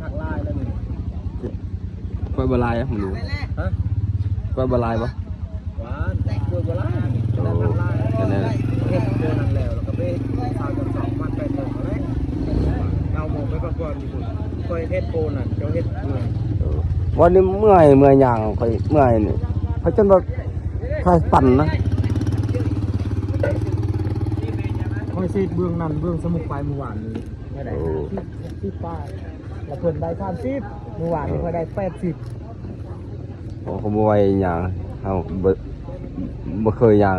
ພັກຫຼາຍແລ້ວນີ້ ກ້ວຍບໍ່ຫຼາຍ ມື້ນີ້ ຮະ ກ້ວຍບໍ່ຫຼາຍບໍ່? ຫວານ ກ້ວຍບໍ່ຫຼາຍ ໂອ້ ແຕ່ພັກຫຼາຍ ແຕ່ນັ້ນ ເຮັດໂຕນັ້ນແລ້ວ ແລ້ວກໍໄປຊາວຈອນສອງ ປະມານແປດໂມງແລ້ວ ເກົ້າໂມງໄປພັກຜ່ອນຢູ່ພຸ້ນ ຂ້ອຍເຮັດໂຕນັ້ນ ເຈົ້າເຮັດເມືອງ ເອີ ວັນນີ້ເມື່ອຍ ເມື່ອຍຍ່າງ ຂ້ອຍເມື່ອຍນີ້ ຂ້ອຍຈົນວ່າຂ້າປັ່ນນະ ຂ້ອຍເສດເບື້ອງນັ້ນ ເບື້ອງສະໝຸກໄປມື້ວານນີ້ ໂອ້ ສິບປາຍ ແລ້ວເພິ່ນໄດ້ສາມສິບ ມື້ວານນີ້ຂ້ອຍໄດ້ແປດສິບ ໂອ້ ເຂົາບໍ່ໄຫວຍ່າງ ເຮົາບໍ່ ບໍ່ເຄີຍຍ່າງ.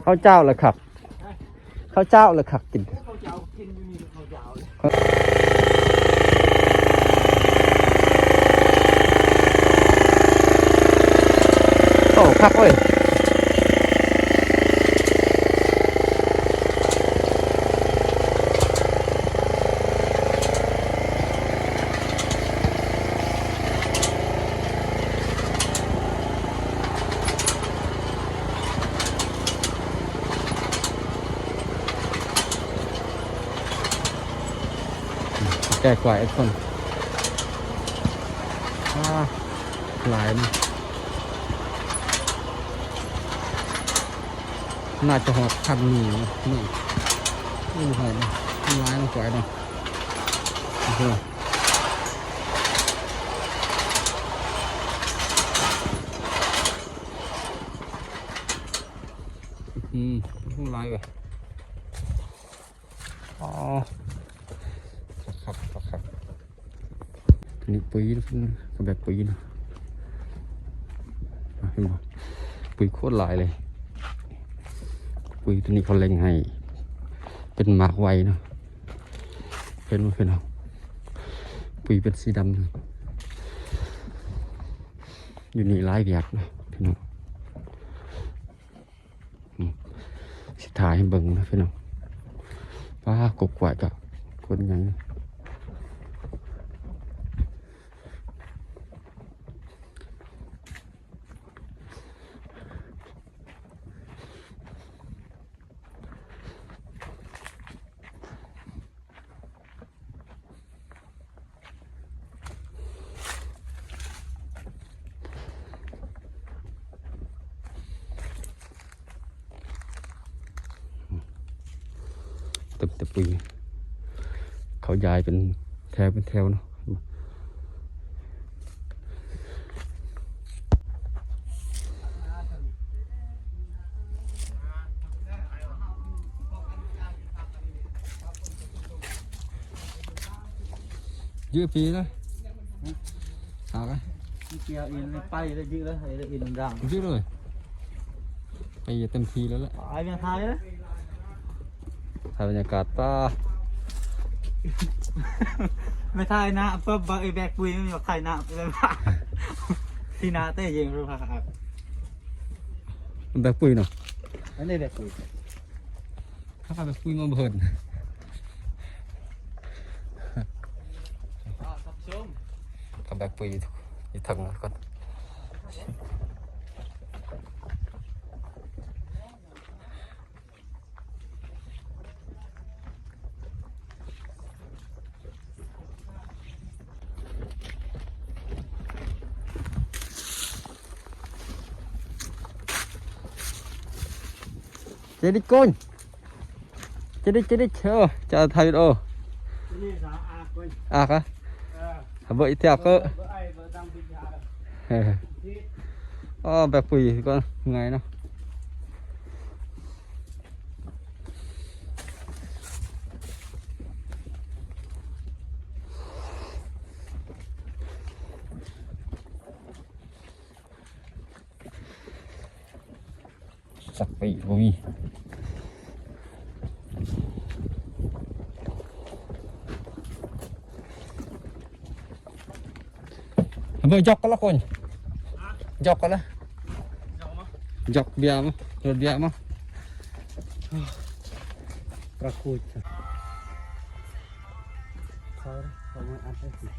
ເຂົ້າເຈົ້າລະຄັກ ເຂົ້າເຈົ້າລະຄັກກິນ ໂອ້ ຄັກເວີຍ. ແກ່ກວ່າອີກຄົນ ອາ ຫຼາຍນະ. ໜ້າຈະຮອດພັນໜຶ່ງເນາະ ນີ້ ນີ້ບໍ່ຮອດເນາະ ມັນຫຼາຍເນາະ ກວ່າເນາະ. ອືມ ຫຼາຍເວີຍ. ອໍ ຄັກໆ ຄັກໆ. ໂຕນີ້ປຸ໋ຍ ກະແບກປຸ໋ຍນະ ເຫັນບໍ່? ປຸ໋ຍໂຄດຫຼາຍເລີຍ. ປຸ໋ຍໂຕນີ້ເຂົາເລັ່ງໃຫ້ເປັນໝາກໄວເນາະ ເຫັນບໍ່? ເຫັນບໍ່? ປຸ໋ຍເປັນສີດຳນະ. ຢູ່ນີ້ຫຼາຍວຽກນະພີ່ນ້ອງ. ອືມ ຊິຖ່າຍໃຫ້ເບິ່ງນະພີ່ນ້ອງ. ປ້າ ກົກກວາຍກະຄົນໃຫຍ່. ເຕັມແຕ່ປຸ໋ຍ ເຂົາຢາຍເປັນແຖວເປັນແຖວເນາະ. ເຍອະປີລະ ຫາກະ ເກຍອິນໄປລະ ເຍອະລະ ເຍອະລະ ເຕັມທີ່ລະ ໄປເຕັມທີ່ລະລະ. ຖ່າຍບັນຍາກາດ ປ້າ ມາຖ່າຍນະ ປຶບ ບັກ ໄອ້ແບກປຸ໋ຍມັນຢາກຖ່າຍນະ ທີ່ນະແຕ່ເຢັນ ແບກປຸ໋ຍເນາະ ອັນນີ້ແບກປຸ໋ຍ ເຮົາເອົາແບກປຸ໋ຍມາເບິ່ງ ເອົາແບກປຸ໋ຍຢູ່ເທິງກ່ອນ. ເຈດິກກຸນ ເຈດິກ ເຈດິກ ເອີ ຈະຖ່າຍວິດີໂອ ອາກະ ເອີ ຫາເບິ່ງອີກເທື່ອ ເອີ ອໍ ແບກປຸ໋ຍກໍເມື່ອຍເນາະ. ສັກປີກບໍ່ມີ. ເບິ່ງ ຢອກກັນລະຄົນ ຢອກກັນລະ ຢອກເບຍມາ ລົດເບຍມາ ປະຄູດ. ເຂົາເອົາມາອັດໄວ້.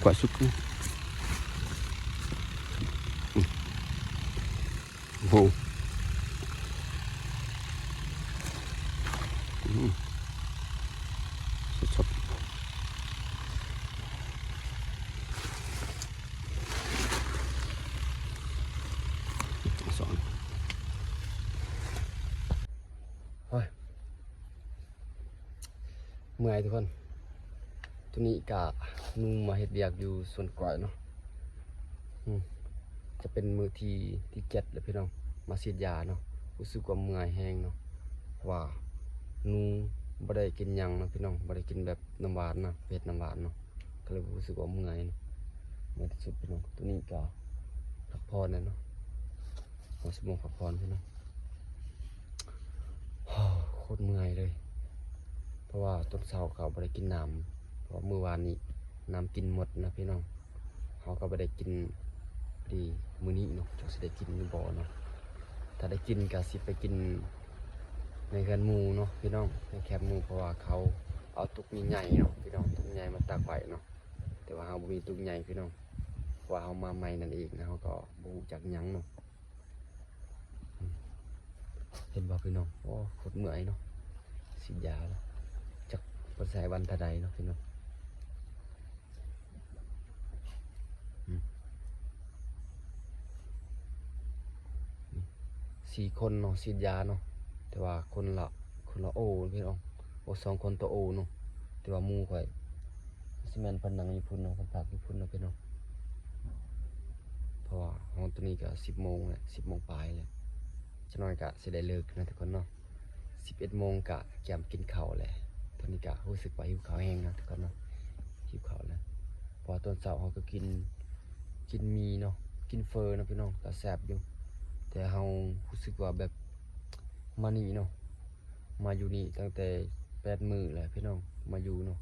ກວາດສຸກ ອືມ ໂອ້ໂຫ ອືມ ສົດໆ ສອງ ໂອ້ຍ ເມື່ອຍທຸກຄົນ. ໂຕນີ້ກະໜູມາເຮັດວຽກຢູ່ສວນກ້ວຍເນາະ. ອືມ ຈະເປັນມື້ທີ ທີເຈັດແລ້ວພີ່ນ້ອງ ມາສີດຢາເນາະ. ຮູ້ສຶກວ່າເມື່ອຍແຮງເນາະ ເພາະວ່າໜູບໍ່ໄດ້ກິນຫຍັງເນາະພີ່ນ້ອງ ບໍ່ໄດ້ກິນແບບນ້ຳຫວານນະ ເຮັດນ້ຳຫວານເນາະ ກໍເລີຍຮູ້ສຶກວ່າເມື່ອຍເນາະ ເມື່ອຍທີ່ສຸດພີ່ນ້ອງ. ໂຕນີ້ກະພັກຜ່ອນແດ່ເນາະ ເອົາຊົ່ວໂມງພັກຜ່ອນພີ່ນ້ອງ. ໂຄດເມື່ອຍເລີຍ ເພາະວ່າຕອນເຊົ້າກໍບໍ່ໄດ້ກິນນ້ຳ ເພາະວ່າມື້ວານນີ້ນ້ຳກິນໝົດນະພີ່ນ້ອງ. ເຮົາກໍບໍ່ໄດ້ກິນ ພໍດີມື້ນີ້ເນາະ ຈັກຊິໄດ້ກິນຫຼືບໍ່ເນາະ. ຖ້າໄດ້ກິນກໍຊິໄປກິນໃນເຮືອນໝູ່ເນາະພີ່ນ້ອງ ໃນແຄມໝູ່ ເພາະວ່າເຂົາເອົາຕຸກໃຫຍ່ໆເນາະພີ່ນ້ອງ ຕຸກໃຫຍ່ມາຕັກໄວ້ເນາະ. ແຕ່ວ່າເຮົາບໍ່ມີຕຸກໃຫຍ່ພີ່ນ້ອງ ເພາະວ່າເຮົາມາໃໝ່ນັ້ນເອງນະ ເຮົາກໍບໍ່ຮູ້ຈັກຫຍັງເນາະ. ເຫັນບໍ່ພີ່ນ້ອງ ໂອ້ ໂຄດເມື່ອຍເນາະ ສີດຢາແລ້ວ ຈັກເພິ່ນໃຊ້ວັນເທົ່າໃດເນາະພີ່ນ້ອງ. ອືມ ນີ້ ສີ່ຄົນເນາະ ສີດຢາເນາະ ແຕ່ວ່າຄົນລະ ຄົນລະໂອພີ່ນ້ອງ. ໂອ້ ສອງຄົນຕໍ່ໂອເນາະ ແຕ່ວ່າໝູ່ຂ້ອຍ ຊິແມ່ນເພິ່ນນັ່ງຢູ່ພຸ້ນເນາະ ເພິ່ນພັກຢູ່ພຸ້ນເນາະພີ່ນ້ອງ. ເພາະວ່າຮອດຕອນນີ້ກໍສິບໂມງແລ້ວ ສິບໂມງປາຍແລ້ວ ຈັກໜ້ອຍກໍຊິໄດ້ເລີກນະທຸກຄົນເນາະ. ສິບເອັດໂມງກະກຽມກິນເຂົ້າແຫຼະ. ຕອນນີ້ກະຮູ້ສຶກວ່າຫິວເຂົ້າແຮງນະທຸກຄົນເນາະ ຫິວເຂົ້າແລ້ວ ເພາະວ່າຕອນເຊົ້າເຮົາກໍກິນ ກິນໝີ່ເນາະ ກິນເຝີເນາະພີ່ນ້ອງ ກໍແຊບຢູ່. ແຕ່ເຮົາຮູ້ສຶກວ່າແບບມານີ້ເນາະ ມາຢູ່ນີ້ຕັ້ງແຕ່ແປດມື້ແລ້ວພີ່ນ້ອງ ມາຢູ່ເນາະ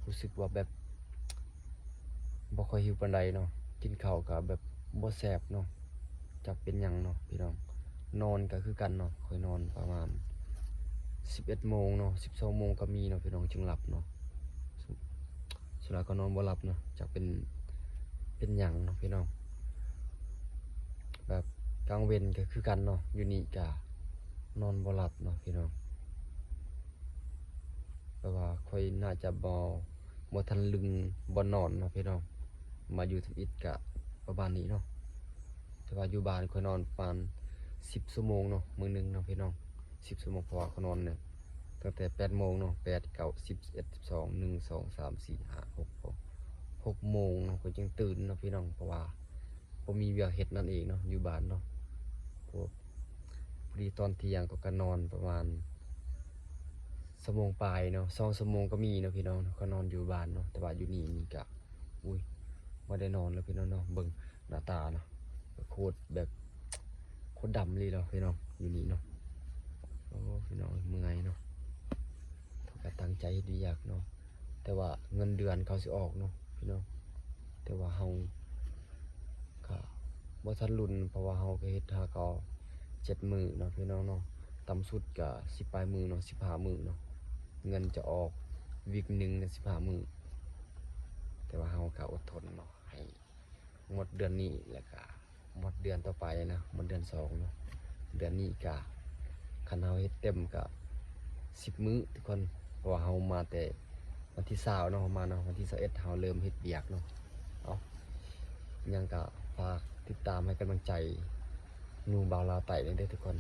ຮູ້ສຶກວ່າແບບ ບໍ່ຄ່ອຍຫິວປານໃດເນາະ ກິນເຂົ້າກໍແບບບໍ່ແຊບເນາະ ຈັກເປັນຫຍັງເນາະພີ່ນ້ອງ. ນອນກໍຄືກັນເນາະ ຂ້ອຍນອນປະມານສິບເອັດໂມງເນາະ ສິບສອງໂມງກໍມີເນາະພີ່ນ້ອງ ຈຶ່ງຫຼັບເນາະ. ສ່ວນຫຼາຍກໍນອນບໍ່ຫຼັບເນາະ ຈັກເປັນ ເປັນຫຍັງເນາະພີ່ນ້ອງ. ແບບກາງເວັນກໍຄືກັນເນາະ ຢູ່ນີ້ກໍນອນບໍ່ຫຼັບເນາະພີ່ນ້ອງ. ແປວ່າຂ້ອຍໜ້າຈະບໍ່ ບໍ່ທັນລຶ່ງບ່ອນນອນເນາະພີ່ນ້ອງ. ມາຢູ່ທຳອິດກະປະມານນີ້ເນາະ ແຕ່ວ່າຢູ່ບ້ານຂ້ອຍນອນປະມານສິບຊົ່ວໂມງເນາະ ມື້ໜຶ່ງເນາະພີ່ນ້ອງ ສິບຊົ່ວໂມງ. ເພາະວ່າຂ້ອຍນອນນີ້ຕັ້ງແຕ່ແປດໂມງເນາະ ແປດ ເກົ້າ ສິບ ສິບເອັດ ສິບສອງ ໜຶ່ງ ສອງ ສາມ ສີ່ ຫ້າ ຫົກ ຫົກ ຫົກໂມງເນາະ ຂ້ອຍຈຶ່ງຕື່ນເນາະພີ່ນ້ອງ. ເພາະວ່າບໍ່ມີວຽກເຮັດນັ້ນເອງເນາະ ຢູ່ບ້ານເນາະ. ພໍ ພໍດີຕອນທ່ຽງຂ້ອຍກໍນອນປະມານຊົ່ວໂມງປາຍເນາະ ສອງຊົ່ວໂມງກໍມີເນາະພີ່ນ້ອງ ຂ້ອຍນອນຢູ່ບ້ານເນາະ. ແຕ່ວ່າຢູ່ນີ້ນີ້ກະ ອຸ້ຍ ບໍ່ໄດ້ນອນແລ້ວພີ່ນ້ອງເນາະ. ເບິ່ງໜ້າຕາເນາະ ໂຄດແບບ ໂຄດດຳອີ່ຫຼີເນາະພີ່ນ້ອງ ຢູ່ນີ້ເນາະ. ໂອ້ ພີ່ນ້ອງເອີຍ ເມື່ອຍເນາະ. ເຮົາກໍຕັ້ງໃຈເຮັດວຽກເນາະ ແຕ່ວ່າເງິນເດືອນເຂົາຊິອອກເນາະພີ່ນ້ອງ. ແຕ່ວ່າເຮົາ ກະບໍ່ທັນລຸ້ນ ເພາະວ່າເຮົາກະເຮັດຫາເຂົາເຈັດມື້ເນາະພີ່ນ້ອງເນາະ. ຕ່ຳສຸດກະສິບປາຍມື້ເນາະ ສິບຫ້າມື້ເນາະ ເງິນຈະອອກ ວິກໜຶ່ງນະ ສິບຫ້າມື້. ແຕ່ວ່າເຮົາກະອົດທົນເນາະ ໃຫ້ໝົດເດືອນນີ້ ແລ້ວກະໝົດເດືອນຕໍ່ໄປນະ ໝົດເດືອນສອງເນາະ. ເດືອນນີ້ກະ ຄັນເຮົາເຮັດເຕັມກະສິບມື້ທຸກຄົນ ເພາະວ່າເຮົາມາແຕ່ ວັນທີຊາວເນາະ ເຮົາມາເນາະ ວັນທີຊາວເອັດເຮົາເລີ່ມເຮັດວຽກເນາະ. ເອົາ ຫຍັງກະຝາກຕິດຕາມໃຫ້ກຳລັງໃຈໜູບ່າວລາວໃຕ້ແດ່ເດີທຸກຄົນ.